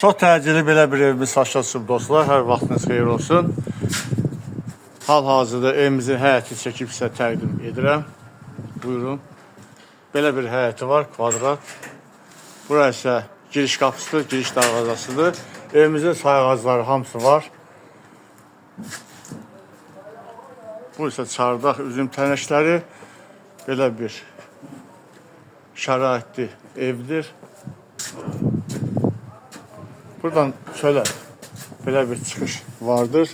Çox təcili belə bir evimiz satışa çıxıb dostlar. Hər vaxtınız xeyir olsun. Hal-hazırda evimizin həyəti çəkib sizə təqdim edirəm. Buyurun. Belə bir həyəti var, kvadrat. Bura isə giriş qapısıdır, giriş darvazasıdır. Evimizin sayğacları hamısı var. Bu isə çardaq, üzüm tənəkləri. Belə bir şəraitli evdir. Buradan çölə belə bir çıxış vardır.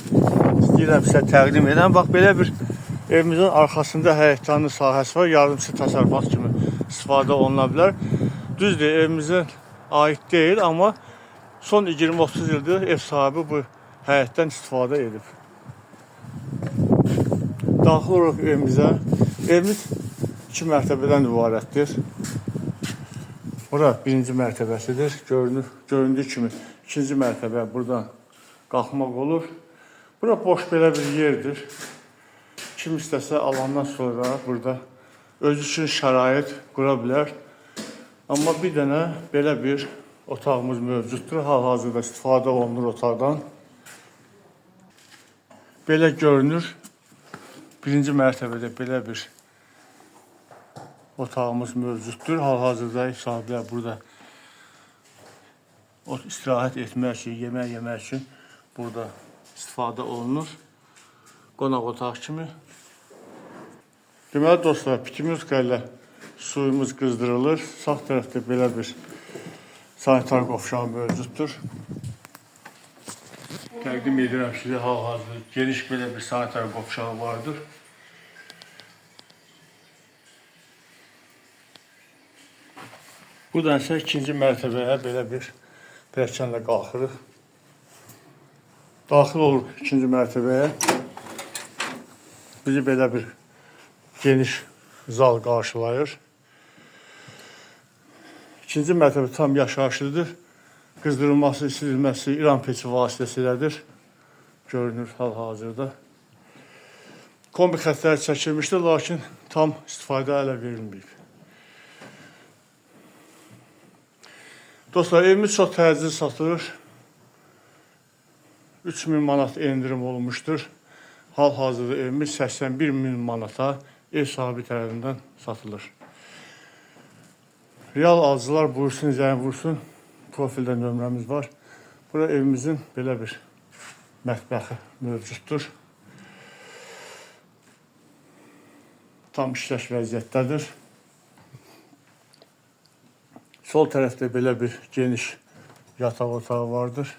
İstəyirəm sizə təqdim edirəm. Bax belə bir evimizin arxasında həyətyanı sahəsi var. Yardımçı təsərrüfat kimi istifadə oluna bilər. Düzdür, evimizin aid deyil, amma son 20-30 ildir ev sahibi bu həyətdən istifadə edib. Daxil oluruq evimizə. Evimiz iki mərtəbədən ibarətdir. Bura birinci mərtəbəsidir. Görünür, göründüyü kimi ikinci mərtəbə buradan qalxmaq olur. Bura boş belə bir yerdir. Kim istəsə alandan sonra burada özü üçün şərait qura bilər. Amma bir dənə belə bir otağımız mövcuddur. Hal-hazırda istifadə olunur otaqdan. Belə görünür. Birinci mərtəbədə belə bir otağımız mövcuddur. Hal-hazırda ev sahiblər burada istirahət etmək üçün, yemək yemək üçün burada istifadə olunur. Qonaq otaq kimi. Deməli dostlar, pitimiutka ilə suyumuz qızdırılır. Sağ tərəfdə belə bir sanitar qovşağı mövcuddur. Təqdim edirəm sizə hal-hazırda geniş belə bir sanitar qovşağı vardır. Buradan isə ikinci mərtəbəyə belə bir pilləkənlə qalxırıq. Daxil oluruq ikinci mərtəbəyə. Bizi belə bir geniş zal qarşılayır. İkinci mərtəbə tam yaşayışlıdır. Qızdırılması, isidilməsi İran peçi vasitəsilədir. Görünür hal-hazırda. Kombi xəttləri çəkilmişdir, lakin tam istifadə hələ verilməyib. Dostlar, evimiz çox təcili satılır. 3000 manat endirim olmuşdur. Hal-hazırda evimiz 81 min manata ev sahibi tərəfindən satılır. Real alıcılar buyursun, zəng vursun. Profildə nömrəmiz var. Bura evimizin belə bir mətbəxi mövcuddur. Tam işləş vəziyyətdədir. Sol tərəfdə belə bir geniş yataq otağı vardır.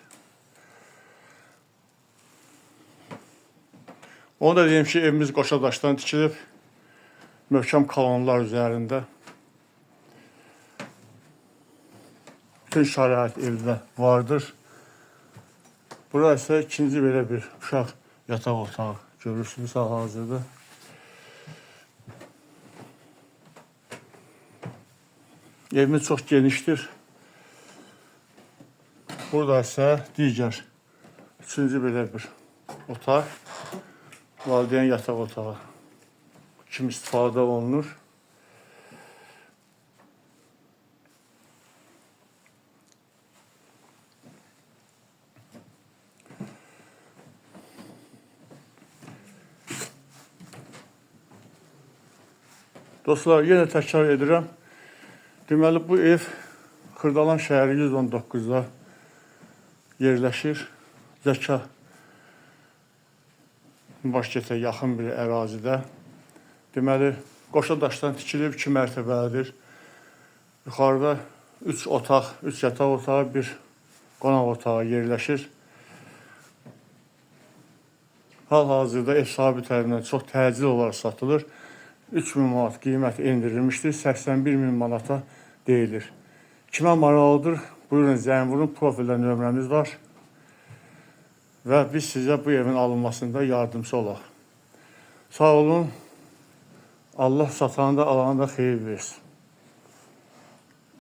Onu da deyim ki, evimiz qoşa daşdan tikilib, möhkəm kolonlar üzərində. Bütün şərait evdə vardır. Bura isə ikinci belə bir uşaq yataq otağı görürsünüz hal-hazırda. Evimiz çox genişdir. Burada isə digər üçüncü belə bir otaq, valideyn yataq otağı kimi istifadə olunur. Dostlar, yenə təkrar edirəm. Deməli, bu ev Xırdalan şəhəri 119-da yerləşir. Zəka marketə yaxın bir ərazidə. Deməli, qoşa daşdan tikilib 2 mərtəbəlidir. Yuxarıda 3 otaq, 3 yataq otağı, bir qonaq otağı yerləşir. Hal-hazırda ev sahibi tərəfindən çox təcili olaraq satılır. 3000 manat qiymət endirilmişdir. 81 min manata deyilir. Kimə maraqlıdır? Buyurun, zəng vurun. Profildə nömrəmiz var. Və biz sizə bu evin alınmasında yardımcı olaq. Sağ olun. Allah satanda, alanda xeyir versin.